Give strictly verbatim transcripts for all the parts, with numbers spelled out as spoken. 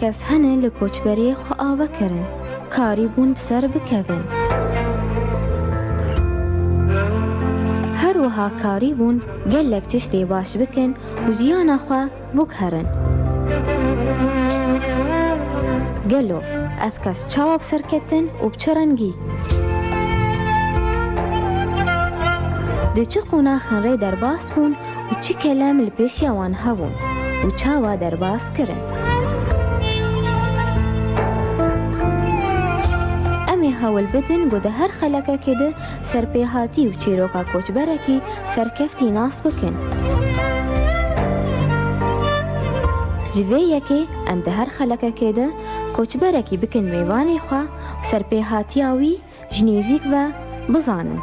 Kes hene li koçberê xwe ava kirin, karîbûn bi ser bikevin. Her wiha karîbûn gelek tiştê baş bikin û jiyana xwe biguherin. Gelo ev kes çawa bi ser ketin û bi çi rengî? Di çi qonaxên rê derbas bûn û çi kelem li pêşiya wan hebûn û çawa derbas kirin? Em ê hewl bidin ku di her xelekekê de serpêhatî û çîroka koçberekî serkeftî nas bikin. Ji vê yekê em di her xelekekê de koçberekî bikin mêvanê xwe û serpêhatiya wî ji nêzîk ve bizanin.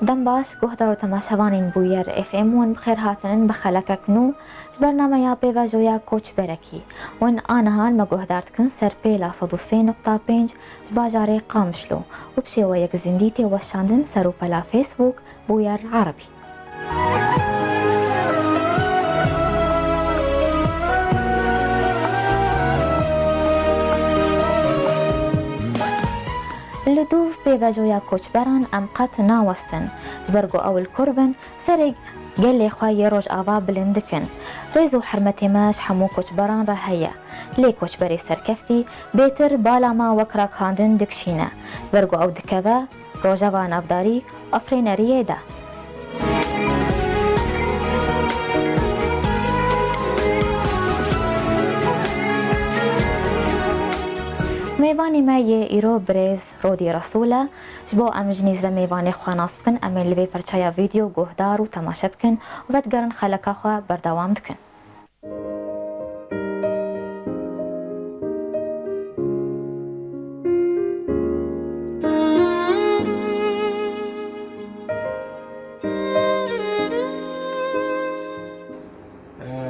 Dem baş, guhdar û temaşevanên Bûyer F M, wan bi xêr hatinin bi xelekek nû ji bernameya pêvajoya koçberekî. Wan aniha me guhdar dikin ser pêla sed û sê nokta pênc ji bajarê Qamişlo û bi şêweyek zindî tê weşandin ser rûpela Facebook Bûyer Erebî. Li dûv pêvajoya koçberan em qet nawestin, ji ber ku ew li kur bin, serê gelê xwe yê Rojava bilind dikin. Rêz û hurmetê me ji hemû koçberan re heye. Lê koçberê serkeftî bêtir bala me wek ragihandin dikişîne, ji ber ku ew dikeve rojeva navdarî afirîneriyê de. Mêvanê me yê îro birêz Rodî Resûl e. Ji bo em ji nêz ve mêvanê xwe nas bikin, em ê li vê perçeya vîdeo guhdar û temaşe bikin û vedigerin xeleka xwe berdewam dikin.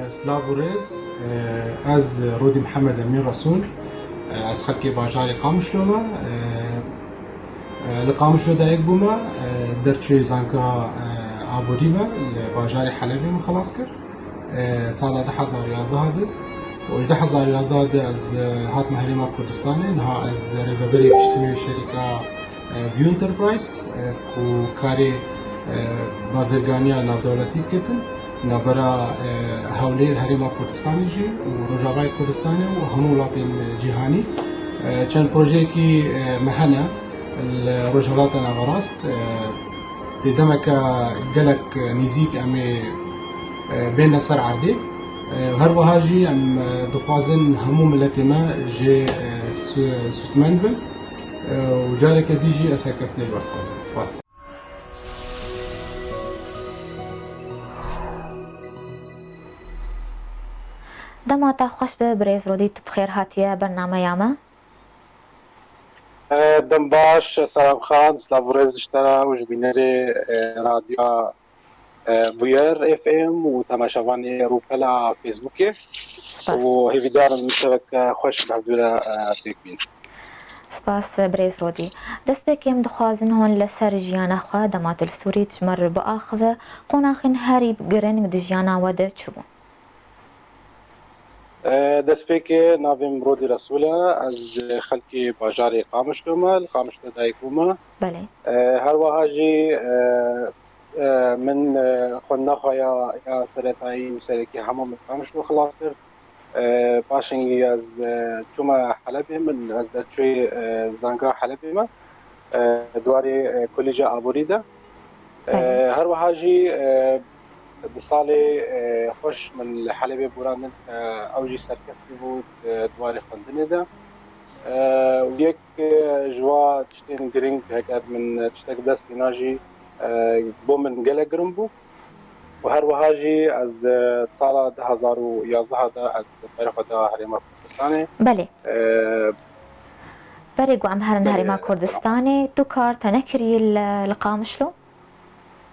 Silav û rêz. Ez Rodî Mihemed Emîn Resûl. Ez xelkê bajarê Qamişlo me. Li Qamişlo dayik bûme. Derçûyê zanka aborî me. Li bajarê Helebê min xilas kir. Sala du hezar û yazdeh de û ji du hezar û yazdeh de ez hatime Herêma Kurdistanê. Niha ez rêveberê giştî yê şerîka View Enterprise, e, ku karê, e, bazirganiya navdewletî dikitin, navbera, e, Hewlêr, Herêma Kurdistanê jî û Rojavayê Kurdistanê û hemû welatên cîhanî. E, çend projeyekî, e, me hene li Rojhilata Naverast. E, tê demeke gelek nêzîk em ê, e, bêne ser erdê. E, her wiha jî em, e, dixwazin hemû miletê me jê, e, su-, sûdmend bin. Û careke dî jî ez serkeftinê li we dixwazim. Spas. Dema te xweş be birêz Rodî, tu bi xêr hatiye bernameya me. E, dem baş, Selam Xan, silav û rêz ji te re û ji bînerê, e, radyoya e, Bûyer F M û temaşevanê rûpela Facebookê. Spas. Û hêvîdar im şeveke xweş bi hevdû re, e, pêk bîn. Spas, birêz Rodî. Destpêkê em dixwazin hûn li ser jiyana xwe dema tu li Sûrî dijmar biaxive, qonaxên herî giring di jiyana we de çi bûn? E, destpêkê navê min Rodî Resûl e. Ez ji xelkê bajarê Qamişlo me, li Qamişlo dayik bûme. Belê. E, her wiha jî, e, e, min, e, xwendina xwe ya, ya seretayî û serekî hemû min Qamişlo xilas kir. E, paşên wî ez, e, çûme Helebê, min, ez derçûyê, e, zanga Helebê me. E, di warê, e, Kolîca Aborî de. E, Belê. Her wiha jî, e, di salê, e, xweş min li Helebê borandin, e, ew jî serkeftî bû, e, di warê xwendinê de. E, û yek, e, ji wa tiştên girîng, heke min tiştek dest hêna jî, e, bo min gelek giring bû. û her wiha jî ez, e, sala du hezar û yazdeh de ez berê xwe da Herêma Kurdistanê. Belê. E, Berê ku em herin Herêma Kurdistanê, tu kar te nekirî li, li Qamişlo?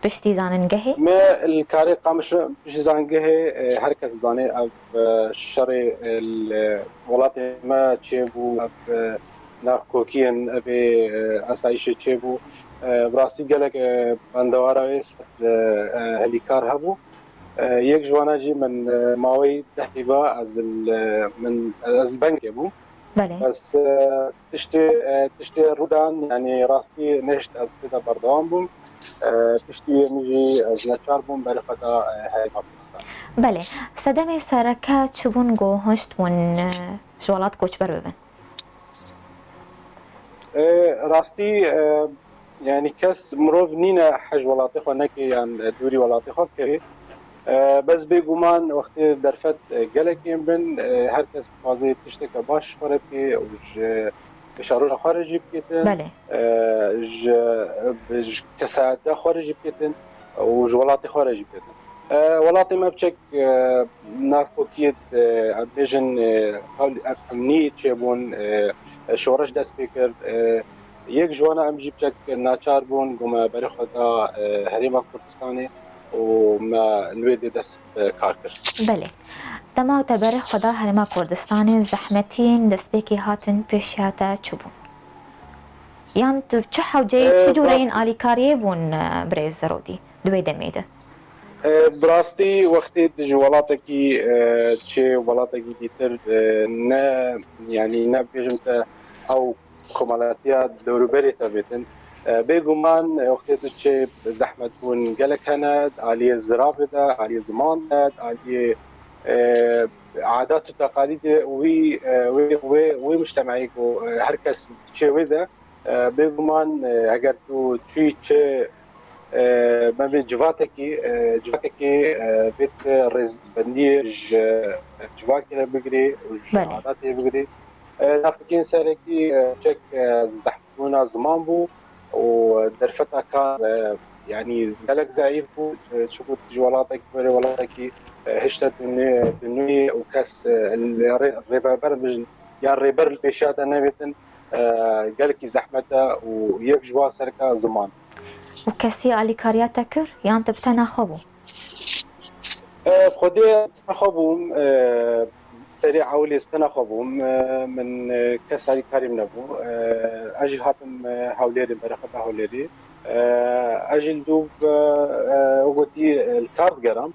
Piştî zanîngehê? Me li karê Qamişlo, piştî zanîngehê, e, her kes zanê ev, e, şerê, e, li welatê me çêbû, ev, e, nav kokiyên evê, e, esayîşê çêbû. E, bi rastî gelek, e, bendewara wê ser, e, e, helîkar hebû. E, yek ji wana jî min, e, mawey deh heyva ez li, min, ez li Bengê bûm. Belê. Bes, e, tiştê, e, tiştê rûdan, yanî rastî nehişt ez tê de berdewam bûm. E, piştî wê min jî ez neçar bûm, berê xwe da, e, Herêma Kurdistan. Belê. Sedemê sereke çi bûn ku hişt bûn, e, ji welat koçber bibin? E, rastî, e, yanî kes mirov nîne hej welatê xwe neke yan, e, dûrî welatê xwe bikeve. E, bes bêguman wextê derfet, e, gelek ên bin, e, her kes dixwaze tişteke baş ji xwe re bike û ji pêşeroja xwe re jî biketin. Belê. E, ji, ji kesayeta xwe re jî biketin û ji welatê xwe re jî biketin. E, welatê me biçek, e, nav kokiyê, e, em bêjin, e, hewl emnî çêbûn, e, e, şoreş dest pê kir. E, yek ji wana em jî biçek naçar bûn, ku me berê xwe da, e, Herêma Kurdistanê û me li wê dê dest bi kar kir. Belê. Dema te berê xwe da Herêma Kurdistanê, zehmetiyên destpêkê hatin pêşiya te çi bûn? Yan tu çi hewceyê, e, çi cûreyên alîkariyê bûn, e, birêz Rodî di wê demê de? E, bi rastî wextê tu ji welatekî, e, çê welatekî dîtir, e, ne, yanî ne bêjim te ew komelatiya dewrûberê te bêtin. E, bêguman, e, wextê tu çê zehmetbûn gelek hene, di aliyê ziravê de, aliyê ziman de, di aliyê, e, adat û teqalîdê wî, e, wê, wê, wê mujtemeyê ku, e, her kes diçê wê de, e, bêguman, e, eger tu çûyî çi, e, me vê civatekî, e, civatekî, e, vê tu rêzbendiyê ji civakê re bigirî û ji, belê, adatê bigirî. E, navkokên serekî, e, çek, e, zehmetbûna ziman bû û derfeta kar, e, yanî gelek zeîf bû, e, çiku ji welatekî berê welatekî, e, hişte tu nû, tu nûyê û kes, e, li rê-, rêveber bijin, ya rêber li pêşiya te nebêtin, e, gelekî zehmet e û yek ji wan sereke ziman. Û kesî alîkariya te kir yan tu bi tena xwe bû? E, Xwedê bi tena xwe bûm, e, serê ewilê bi tena xwe bûm, e, min, e, kes alîkarî min nebû. E, ez jî hatim, e, Hewlêrê, berê xwe da Hewlêrê. E, ez jî li dû, e, e, wekî gotî, e, li kar digeram.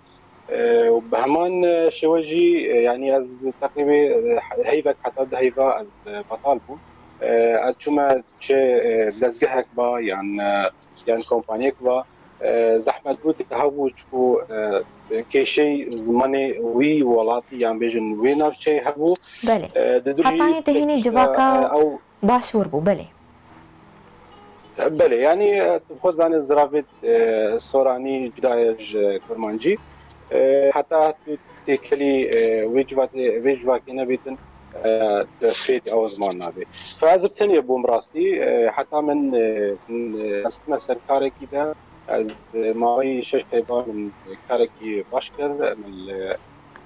E, û bi heman, e, şêwe jî, e, yanî ez teqrîbê, e, heyvek heta du heyva ez, e, betal bûm. E, ez çûme çi, e, dezgehek ba yan, e, yan kompaniyek ba, e, zehmet bû tê hebû çiku, e, kêşey zimanê wî welatî yan bêjin wê navçeyê hebû. Belê. E, di dû jî Hetanî te hînî tek, civaka e, ew başûr bû, belê. Belê, yanî, e, tu xwe zanî ziravê, e, soranî cuda ye ji kurmancî. E, heta tu têkelî, e, wê civatê, wê civakê nebîtin, e, tu fêrî ew ziman nabê. Fa ez bi tenê bûm rastî, e, heta min, e, min, e, ez çûme ser karekî de, ez, e, maweyî şeş heyva min karekî baş kir, min li,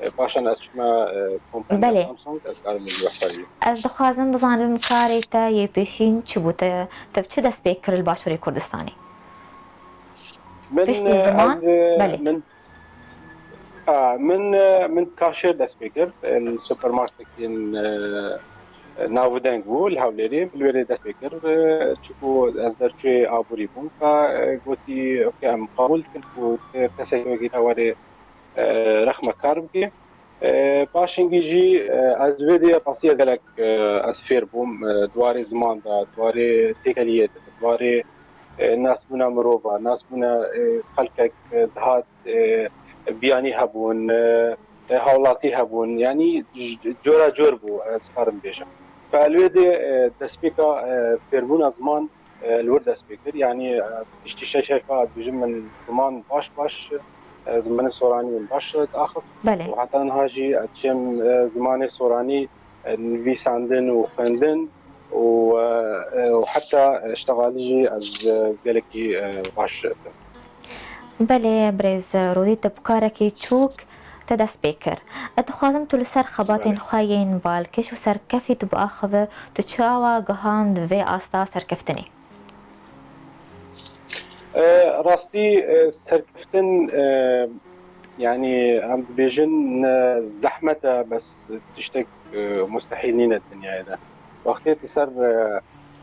e, paşan ez çûme, e, kompaniya, belê, Samsung, ez karim li wexta jî. Ez dixwazim bizanim karê te yê pêşîn çi bû? Te, te bi çi dest pê kir li Başûrê Kurdistanê? Min, piştî, e, ziman? Ez, e, belê, min, a, min, e, min kaşêr dest pê kir, e, li supermarketên, e, e, navûdeng bû li Hewlêrê, min li wê dest pê kir, e, çiku ez derçûyê aborî bûm, ka, e, gotî, ok, em qebûl dikin ku tu kesek wekî te were, e, rexme kar bike. E, paşingî jî, e, ez wê dê rastî ez gelek, e, ez fêr bûm, e, di warê ziman de, di warê têkeliyê de, di warê, e, nasbûna mirova, nasbûna, e, xelkek, e, dihat, e, biyanî hebûn, e, e, hawlatî hebûn. Yanî j-, cora cor bû, ez karim bêjim. Ka li wê dê, e, destpêka, e, fêrbûna ziman, e, li wir dest pê kir. Yanî, e, piştî şeş heyfa dibêjim min ziman baş baş, e, zimanê soranî min baş diaxift. Belê. Û heta niha jî ez diçêm, e, zimanê soranî, e, nivîsandin û xwendin û, e, e, û heta, e, ştexalî jî ez, e, gelekî, e, baş dikim. Belê, birêz Rodî, te bi karekî çûk te dest pê kir. Ez dixwazim tu li ser xebatên Belê. xwe yên balkêş û serkeftî tu biaxive, tu çawa gihand vê asta serkeftinê? E, rastî, e, serkeftin, e, yanî em dibêjin ne zehmet e, bes tiştek, e, mustehîl nîne dinyayê de. Wextê tu ser, e,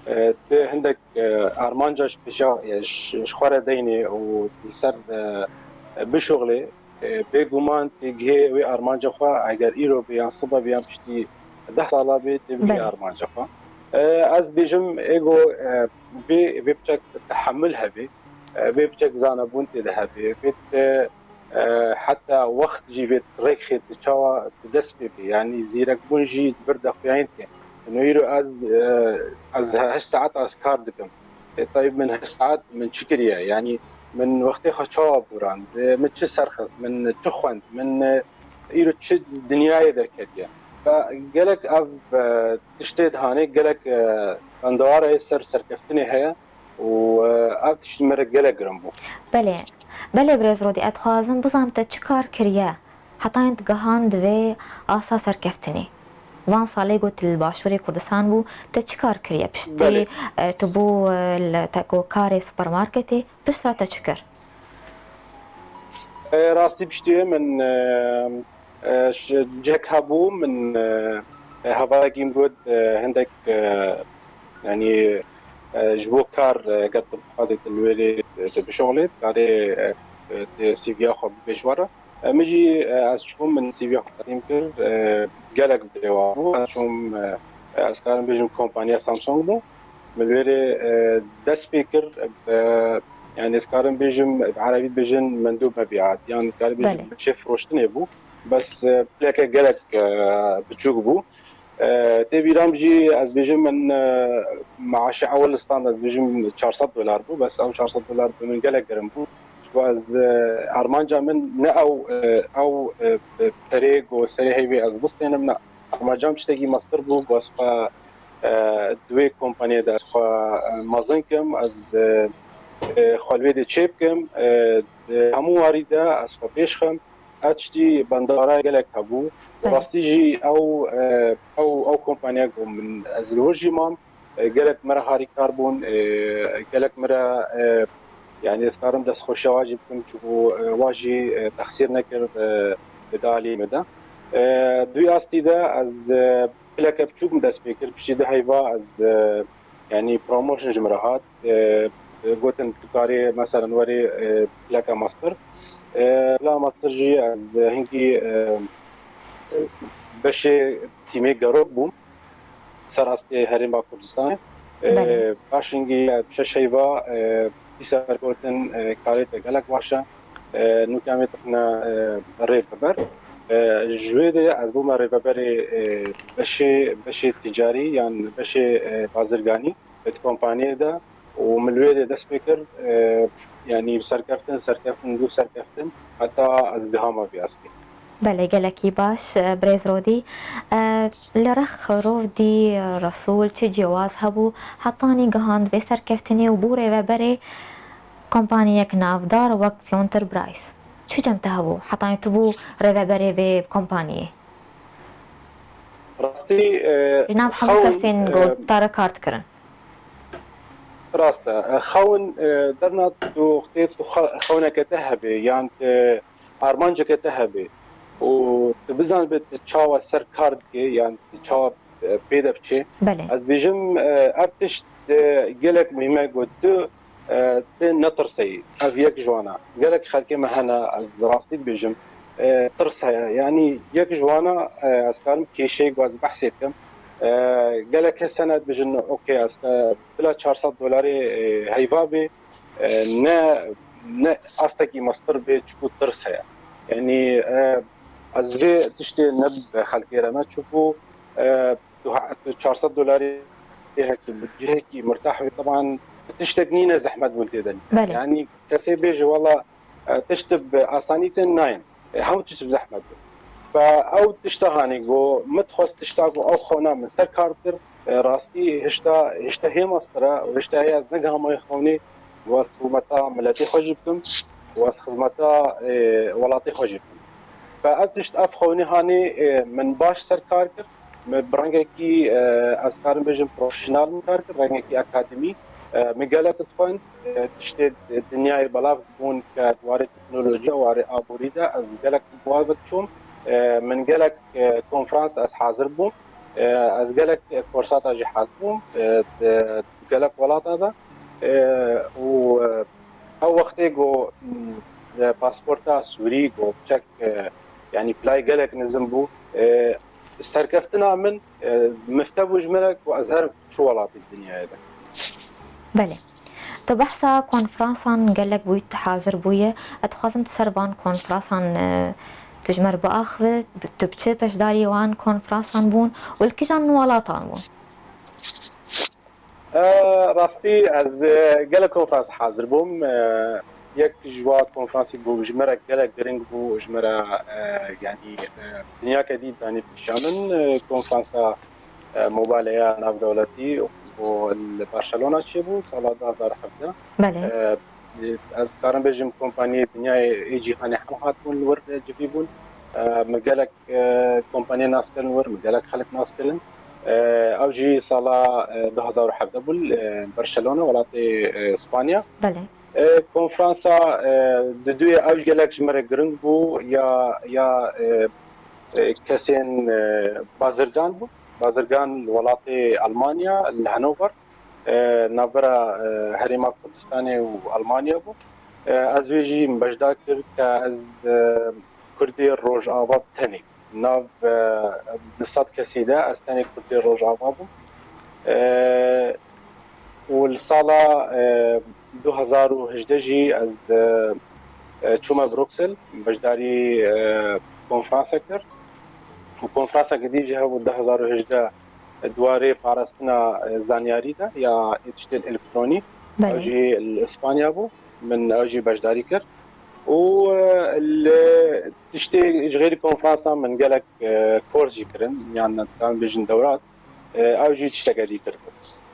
e, tu hindek, e, armanca ji pêşa, e, ji, ji xwe re deynê û li ser, e, bişuxlê, e, bêguman tê gihê wê armanca xwe, eger îro bê yan sibe bê yan piştî deh sala bê, tê bigihê Belê. armanca xwe. E, ez dibêjim, êgo, e, bê, bê biçek tehemil hebe, e, bê biçek zanebûn tê de hebe, bê te, e, heta wext jî bê rêk xê tu çawa tu dest pê bê. Yanî zîrekbûn jî di vir de xuya yîn dike. Ino îro ez, e, ez heşt saet ez kar dikim. E, tayî min heşt saet min çi kiriye? Yanî min wextê xwe çawa borand? E, min çi serxist? Min çi xwend? Min, e, îro çi dinyayê derketiye? Ve gelek ev, e, tiştê dihanê gelek, e, bendewara yê ser serkeftinê heye û, e, ev tişt ji me re gelek girin bû. Belê, belê birêz Rodî, ez dixwazim bizam te çi kar kiriye? Heta yên digihand vê asta serkeftinê. Van salê got li Başûrê Kurdistan bû, te çi kar kiriye? Piştî, Belê. e, tu bû, e, li te ku karê supermarketê, piştre te çi kir? E, rastî piştî min, e, e, ş-, cek hebû, min, e, e, hevalekî min got, e, hindek, e, yanî, e, ji bo kar, e, eger tu bixwazê tu li wêrê, e, tu bişuxulê, karê, e, e, tu C V'ya xwe bibêj we re. E, min jî, e, ez çûm, min C V'ya xwe teqdîm kir, e, gelek bi rêwa bû. Ez çûm, e, e, ez karim bêjim kompaniya Samsung bû. Min li wêrê, e, dest pê kir, e, yanî ez karim bêjim, bi erebî dibêjin mendûb mebiat, yan karim bêjim Belê. şêf firoştinê bû. Bes, e, pileke gelek, e, biçûk bû. E, tê bîra min jî ez bêjim min, e, meaşê ewil li stand ez bêjim çar sed dolar bû, bes ew çar sed dolar bi min gelek girin bû. Ji bo ez, e, armanca min ne ew, e, ew, e, perê ku serê heyvê ez bistênim, ne. Armanca min tiştekî mestir bû, ku ez xwe, e, di wê kompaniyê de ez xwe, e, mezin kim, ez, e, e, xwe li wê de çêbikim, e, di hemû warî de ez xwe pêş xim. Ev tiştî bendewara gelek hebû. Belê. Rastî jî ew, e, ew, ew kompaniya ku min ez li wir jî mam, e, gelek me re harîkar bûn, e, gelek me re, e, yanî ez karim destxweşiya wa jî bikim, çunku, e, wa jî, e, texsîr nekir, e, di alî me de. E, di wî astî de ez, e, pileke biçûk min dest pê kir, piştî du heyva ez, e, yanî promotion ji min re hat. E, e, gotin tu karê, meselen, werê, e, pileke master. E, bila master jî ez hingî, e, e, beşê tîmê Gerok bûm ser astê Herêma Kurdistanê. E, Belê. Paş hingî, e, şeş heyva, e, dîsa gotin, e, karê te gelek baş e. E, nûke em ê tixine, e, rêveber. E, ji wê de ez bûme rêveberê, e, beşê, beşê ticarî yan beşê, e, bazirganî di kompaniyê de û min li wê de dest pê kir, e, yanî serkeftin, serkeftin, dû serkeftin, heta ez gihama vî astê. Belê, gelekî baş, e, birêz Rodî. E, li rex Rodî Resûl çi cewaz hebû, hetanî gihand vê serkeftinê û bû rêveberê kompaniyek navdar wek Fionter Price? Çi cem te hebû, hetanî tu bû rêveberê vê kompaniyê? Rastî, e, Ji nav hemû xewn, kesên e, ku te re kar dikirin. Rast e. E, xewn, e, derna tu wextê tu xe-, xewneke te hebe, yan tu armanceke te hebe û tu bizanibî tu çawa ser kar dike, yan tu çawa, e, pê de biçe. Belê. Ez dibêjim, e, ev tişt, e, gelek muhîm e, ku tu, e, tu netirseyî. Ev yek ji wan e. Gelek xelkê me hene, ez rastî dibêjim, e, tirs heye. Yanî yek ji wan e, e, ez karim kêşeyê ku ez behsê dikim. E, gelek kes hene dibêjin, okey, ez, e, bila çar sed dolarê, e, heyva bê, e, ne, ne astekî mestir bê, çiku tirs heye. Yanî, e, ez vê tiştê ne bi xelkê re me, çiku, e, tu ha-, tu çar sed dolarê hek tu bi cihekî mirtah wê, teban tiştek nîne zehmet bûn tê de. Belê. Yanî kesê bêje, wela, e, tişt bi asanî tên nayên. E, hemû tişt bi zehmet bûn. Fe ew tişta hanî ku min dixwest tişta ku ew xewna min ser kar dikir, e, rastî hişta, hişta hê mestir e û hişta hê ez negihama wê xewnê, ku ez rûmeta miletê xwe jî bikim. û ez xizmeta, e, welatê xwe jî dikim. Fe ev tişt, ev xewnî hanî, e, min baş ser kar kir. Min bi rengekî, e, ez karim bêjim profesyonel min kar kir, rengekî akademî. E, min gelek dixwend, e, tiştê dinyayê belav bûn ke di warê teknolojiya, warê aborî de ez gelek bi wan ve diçûm. E, min gelek, e, konferans ez hazir bûm. E, ez gelek, e, korsata jî hazir bûm, e, di gelek welata de. E, û, e, ew wextê ku, m, e, pasporta Sûrî ku çek, e, yanî pilayê gelek nizim bû. E, serkeftina min, e, mifte bû ji min re ku ez herim çi welatê dinyayê de. Belê. Tu behsa konferansan gelek bûyî, tu hazir bûye. Ez dixwazim tu ser van konferansan, e, tu ji me re biaxive, tu bi çi beşdarî wan konferansan bûn û li kîjan welatan bûn? E, rastî ez, e, gelek konferans hazir bûm. E, yek ji wa konferansî bû ji me re gelek giring bû, ji me re, e, yanî, e, dinyake dî danî pêşiya min, e, konferansa, e, mobaleya navdewletî û li Barcelona çêbû sala du hazar û hevdeh. Belê. E, ez karim bêjim kompaniyê dinyayê ê cîhanê hemû hatibûn li wir civî bûn. E, min gelek, e, kompaniyê nas kirin wir, min gelek xelk nas kirin. E, ew jî sala, e, du hazar û hevdeh bû li, e, Barcelona, welatê, e, Spanya. Belê. E, konferansa, e, diduyê ew jî gelek ji me re giring bû, ya, ya, e, e, kesên, e, bazirgan bû. Bazirgan li welatê Almanya, li Hanover, e, navbera, e, Herêma Kurdistanê û Almanya bû. E, ez wê jî min beşdar kir ke ez, e, Kurdê Rojava bi tenê. Nav, e, du sed kesî de ez tenê Kurdê Rojava bûm. E, û li sala, e, du hazar û hejdeh jî ez, e, e, çûme Bruksel, beşdarî, e, konferanse kir. Û konferanseke dî jî hebû du hazar û hejdeh di warê parastina, e, zanyarî de ya tiştên elektronî. Belê. Ew jî li Îspanya bû. Min ew jî beşdarî kir. Û, e, li tiştê ji xêrî konferansan min gelek, e, kors jî kirin, yan em bêjin dewrat. E, ew jî tişteke dî kir.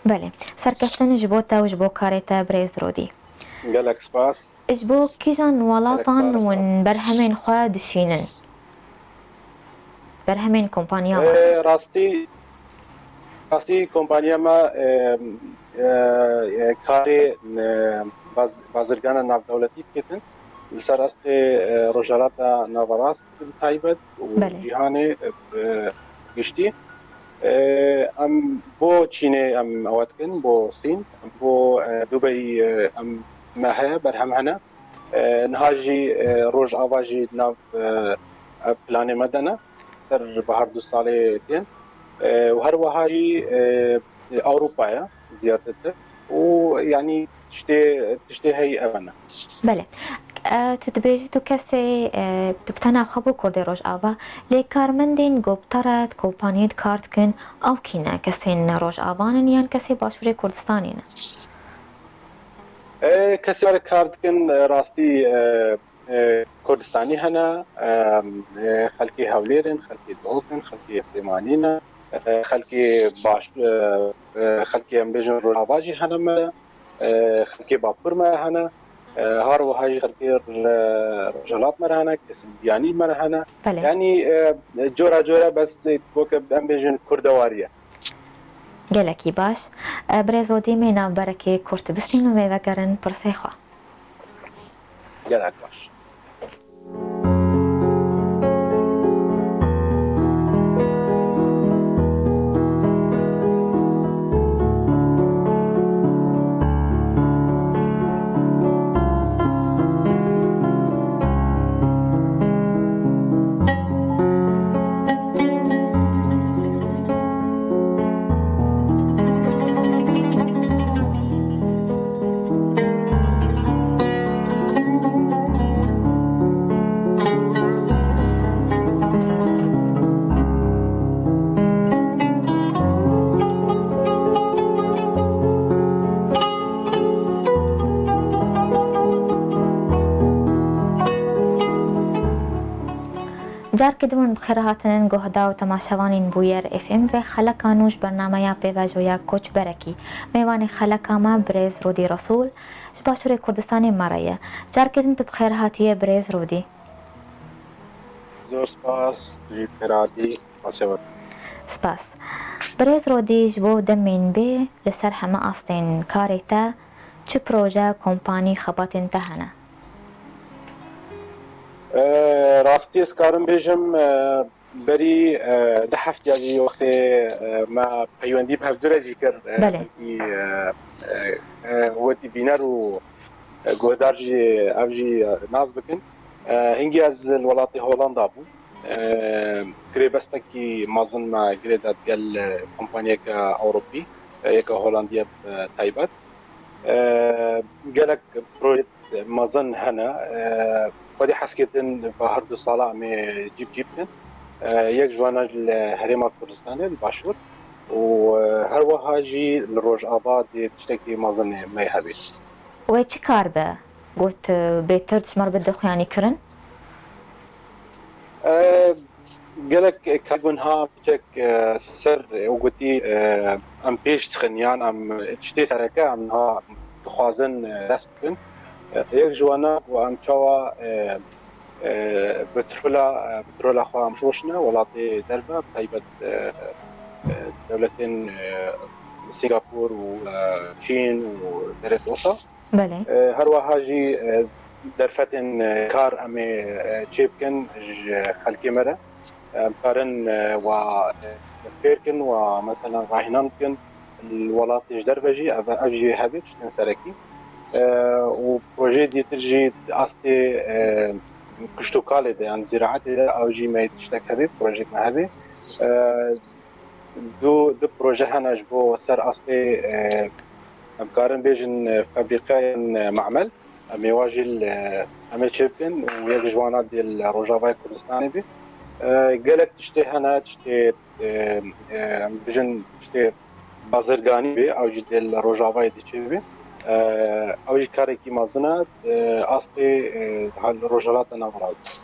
Belê. Serkeftin ji bo te û ji bo karê te birêz Rodî. Gelek spas. Ji bo kîjan welatan hûn berhemên xwe dişînin? Berhemên kompanya me? E, rastî, rastî kompanya me, e, e, e, karê, e, baz-, bazirgana navdewletî dikitin. Li ser astê, e, Rojhilata Naverast bi taybet û Belê. Cîhanê, e, giştî. E, em bo Çînê em ewa dikin, bo Sîn, bo, e, Dubeyî, e, em me heye, berhem hene. E, niha jî, e, Rojava jî di nav, e, e, planê me de ne. Ser bihar du salê tên. E, û her wiha jî, e, Ewropaya ziyarete te. Û yanî tiştê, tiştê heyî ev ne. Belê. E, tu dibêjî tu kesê, e, tu bi tena xwe bû Kurdê Rojava, lê karmendên ku bi te re di kompaniyê de kar dikin, ew kî ne? Kesên Rojavan in yan kesê Başûrê Kurdistanê ne? E, kesê were kar dikin, e, rastî, e, e, Kurdistanî hene, e, e, xelkê Hewlêr in, xelkê Duhok in, xelkê Silêmanî ne, e, xelkê baş, e, e, xelkê em bêjin Rojava jî hene me, e, xelkê Bakur me hene, e, har wiha jî xelkê re-, Rojhilat me re hene, kesên biyanî me re hene. Belê. Yanî, e, cora cora bes, e, weke em bêjin kurdewarî ye. Gelekî baş. E, birêz Rodî, em ê navberekê kurt bistînin û vê vegerin pirsê xwe. Gelek baş. Carkê din bi xêr hatinin guhda û temaşevanên Bûyer F M vê xeleka nû ji bernameya pêvajoya Koçberekî. Mêvanê xeleka me birêz Rûdî Resûl. Başûrê Kurdistanê me re ye. Careke din tu bi xêr hatiye birêz Rodî. Zor spas, tu jî bi xêr hatî. Spasiya we. Spas. Birêz Rodî, ji bo demên bê li ser heme astên karê te, çi proje, kompanî, xebatên te hene? E, rastî ez karim bêjim, e, berî, e, du heftiya jî wextê, e, me peywendî bi hevdu re jî kir, e, Belê. Belkî, e, e, e, wetî bîner û, e, guhdar jî ev jî, e, nas bikin. E, hingî ez li welatê Holanda bûm. E, girêbestekî mezin me girê da digel, e, kompaniyeke Ewropî, e, yeke Holandî ye bi taybet. E, gelek proje mezin hene. E, xwedî hezkirtin bi her du sala em ê cîb cîb bikin. E, yek ji wan li Herêma Kurdistanê, li Başûr û, e, her wiha jî li Rojava dê tiştekî mezin ê me hebe. Wê çi kar be? Got, e, bêtir ji me re bide xuyanîkirin? E, gelek kar bûn ha piçek, e, ser û gotî, e, em pêş dixin yan em tiştê sereke em niha dixwazin, e, dest bikin. E, yek ji wana ku em çawa, e, e, petrola, e, petrola xwe em şoşine welatê derve, bi taybet, e, e, dewletên, e, Singapur û, e, Çîn û derê dosa. Belê. E, her wiha jî, e, derfetên, e, kar em ê, e, çêbikin ji xelkê me re. Em karin, e, wa, e, fêr kin, wa mesela rahînan bikin li welatê ji derve jî, ev, ev jî hebe tiştên serekî. E, û projeyê dîtir jî astê, e, kuştokalê de, yan zîraetê de, ew jî me tiştek hebe, projeyek me hebe. E, du, du proje hene ji bo ser astê, e, em karin bêjin, e, fabrîqeyên, e, mamel. Em ê wa jî li, em ê çêbikin û yek ji wana dê li Rojavayê Kurdistanê be. E, gelek tiştê hene, tiştê, e, e, em bijin tiştê bazirganî be, ew jî dê li Rojavayê dê çêbe. E, ew jî karekî mezin e, e, astê, e, hal Rojhilata Navrast.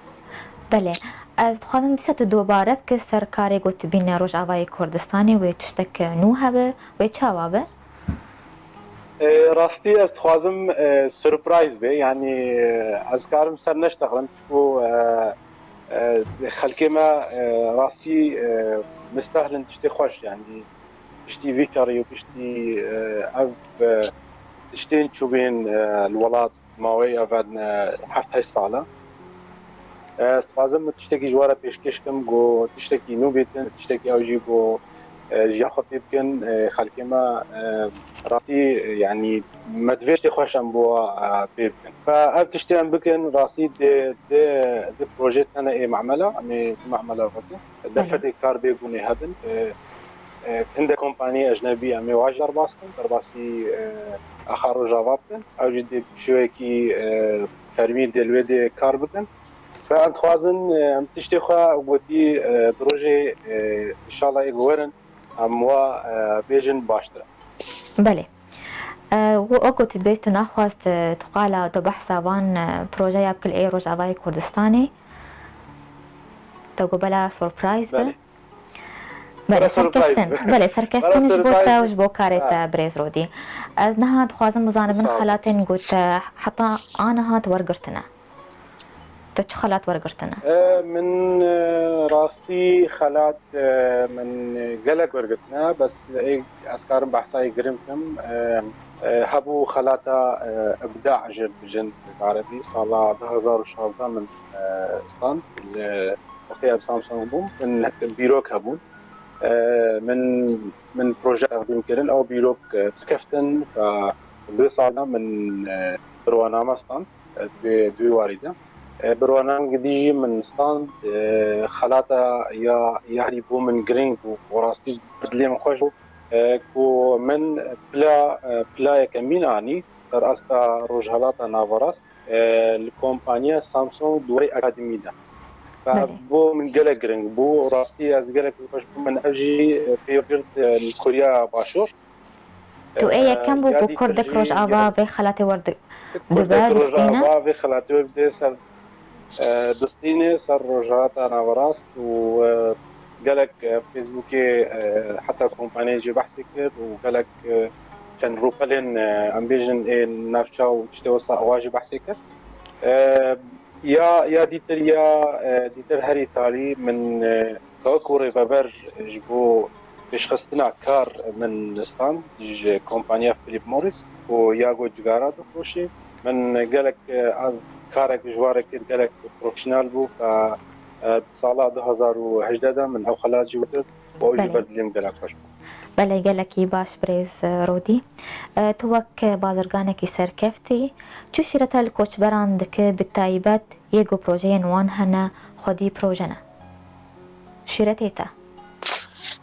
Belê. Ez dixwazim dîsa tu dobare bike ser karê ku tu bîne Rojavayê Kurdistanê, wê tiştek nû hebe, wê çawa be? E, rastî ez dixwazim, e, surprise be, yanî, e, ez karim ser neştexlim, çiku, e, e, xelkê me, e, rastî, e, mistehlin tiştê xweş, yanî piştî vî çarî û piştî, e, ev, e, tiştên çûbên, e, li welat maweyê ev, e, heft heşt sal e. E, ez dixwazim min tiştekî ji we re pêşkêş kim, ku tiştekî nû bêtin, tiştekî ew jî ku, e, jiyan xwe pê bikin, e, xelkê me, e, rastî, e, yanî me divê tiştê xweş em bo we, e, pê bikin. Fe ev tiştê em bikin, rastî dê, dê, dê proje tene ê mamela, em ê mamela bikin. Derfetê kar bê bûnê hebin. E, e, hindek kompanî ecnebî em ê wa jî derbas bikin, derbasî, e, axa Rojava bikin. Ew jî dê bi şêwekî, e, fermî dê li wê dê kar bikin. Fe em dixwazin, e, em tiştê xwe gotî, e, bi rojê, e, inşallah ê guherin em wa, e, bêjin baştir e. Belê. E, wek ku tu dibêjî tu naxwast, e, tu qala tu behsa van, e, projeya bikil ê Rojavayê Kurdistanê. Tu got bela surprise be. Belê. Belê, Bela surprise serkeftin. be. Belê, serkeftin Bela ji bo te surprise û ji bo karê Ha. te birêz Rodî. Ez niha dixwazim bizanim bin Sağ ol. xelatên ku te heta aniha tu wergirtine. Tu çi xelat wergirtine? E, min, e, rastî xelat, e, min gelek wergirtine, bes ê ez karim behsa yê giring bikim. E, e, hebû xelata, e, îbda jê dibêjin bi erebî. Sala du hezar û şazdeh min, e, stand li wextê ez Samsung bûm. Min bîrok hebûn. E, min, min proje teqdîm kirin. Ew bîrok, e, keftin, ka vê sala min, e, birwaname stand. E, di vê, di vê warî de. E, birwanamekî dî jî min stand, e, xelata ya yarî bû min giring bû û rastî dilê min xweş bû. E, ku min pila, e, pila yekemîn anî ser asta Rojhelata Naverast, e, li kompaniya Samsung di warê akademî de. Ve Belê. Bo min gelek giring bû. Rastî ez gelek xweş bû min ev jî, e, pê girt, e, li Koriya Başûr. Tu ê E, yekem bû ku yadî Kurdek jî Rojava gelek vê xelatê werdibîne, Kurdek dibistîne? Rojava vê xelatê werdibîne ser, e, distîne ser Rojhilata Naverast û, e, gelek, e, Facebookê, e, heta kompaniyê jî behsê kir û gelek, e, çend rûpelên, e, em bêjin ê navça û tiştê wisa awa jî behsê kir. E, ya, ya dîtir, ya, e, dîtir herî talî min, e, wekî rêveber ji bo pêşxistina kar min stand ji kompaniya Philip Morris û ya ku cigara difroşî. Min gelek, e, ez karek ji wan re kir, gelek profesyonel bû. Ka, e, sala du hezar û hejdeh de min ew xelat jî kir û ew jî Belê. Berdilîm gelek xweş bû. Belê, gelekî baş birêz, e, Rodî. E, tu wek bazirganekî serkeftî, çi şîrete li koçberan dike, bi taybet yê ku projeyên wan hene, xwedî proje ne? Şîretê te?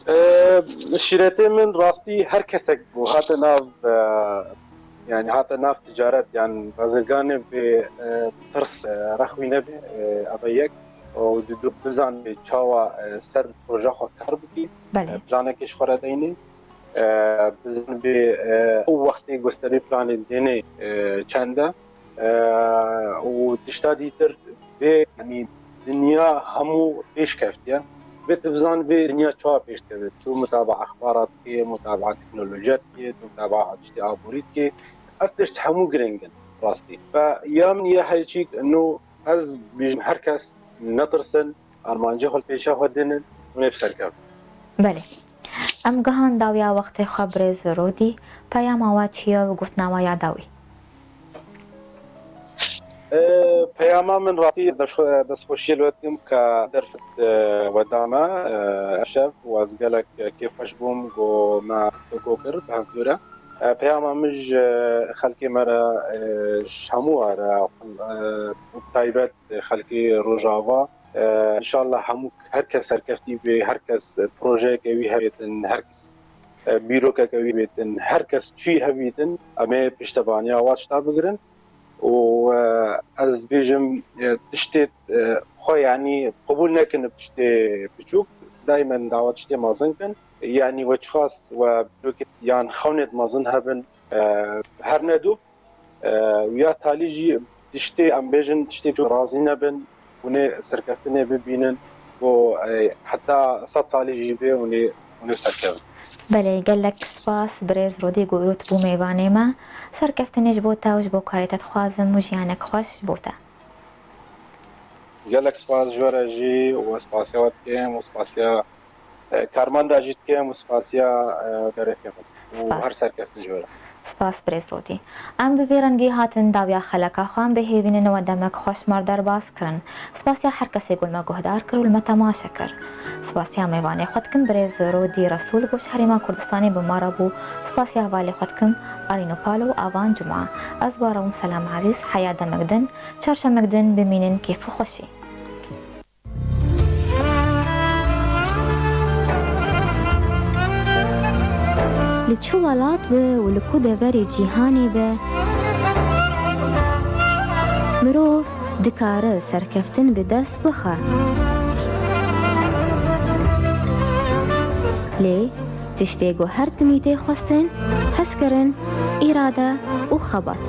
E, şîretê min rastî her kesek bû, hate nav, e, yani hate nav ticaret, yani bazirganê bê, e, tirs, e, rexwî nebê, e, eve yek. Û du, du bizan bê çawa, e, ser proje xwe kar bikî. Belê. E, planekê ji xwe re deynê. E, bizan bê, e, ew wextê gusterî planê dênê, e, çend e. E, û tişta dîtir vê, yanî dinya hemû pêş keftiye. Vê tu bizan vê dinya çawa pêş dikeve. Tu mutabaa exbara dikê, mutabaa teknolojiya dikê, tu mutabaa tiştê aborî dikê. Ev tişt hemû giring in rastî. Ve ya min ya her çîk nû ez bêjim her kes netirsin, armancê xwe li pêşa xwe dinin û nê bi serkevin. Belê. Em gihan dawiya wextê xwe birêz Rodî, peyama we çi ye û gotina we ya dawî? E, peyama min rastî ez dest-, destxweşiyê li we dikim ka derfet, e, we da me, e, ev şev û ez gelek kêfxweş bûm ku me guftego kir bi hevdû re. E, peyama min ji xelkê me re, e, ji hemû we re, e, û bi taybet xelkê Rojava, e, înşallah hemû her kes serkeftî bê, her kes projeyeke wî hebêtin, her kes, e, bîrokeke wî bêtin, her kes çî hebîtin, em ê piştevaniya wan tişta bigirin. Û, e, ez bêjim, e, tiştê, e, xwe, yanî qebûl nekin bi tiştê biçûk, daymen dawa tiştê mezin kin. Yanî we çiqas we bîrokê yan xewnêt mezin hebin, e, her ne du, e, û ya talî jî tiştê, em bêjin, tiştê biçûk razî nebin, hûn ê serkeftinê bibînin, ku, e, heta sed salî jî bê, hûn ê, hûn ê serkevin. Belê, gelek spas birêz Rodî ku rût bû mêvanê me. Serkeftinê ji bo te û ji bo karê te dixwazim û jiyanek xweş ji bo te. Gelek spas ji we re jî û ez spasiya we dikim û spasiya, e, karmenda jî dikim û spasiya, e, gerêkê xwe û Spas. Her serkeftin ji we re. Spas birêz Rodî. Em bi vê rengî hatin dawiya xeleka xwe, em bê hêvînin we demek xweş me re derbas kirin. Spasiya her kesê ku li me guhdar kir û li me temaşe kir. Spasiya mêvanê xwe dikim birêz Rodî Resûl ku ji Herêma Kurdistanê bi me re bû. Spasiya hevalê xwe dikim Arîno Palo û Avan Cuma. Ez bi we re bûm Selam Ezîz, heya demek din, çarşemek din bimînin kêf û xweşî. Li çi welat be û li ku deverê cîhanê be, mirov dikare serkeftin bi dest bixe. Lê tiştê ku her timî tê xwestin, hezkirin, îrade û xebat.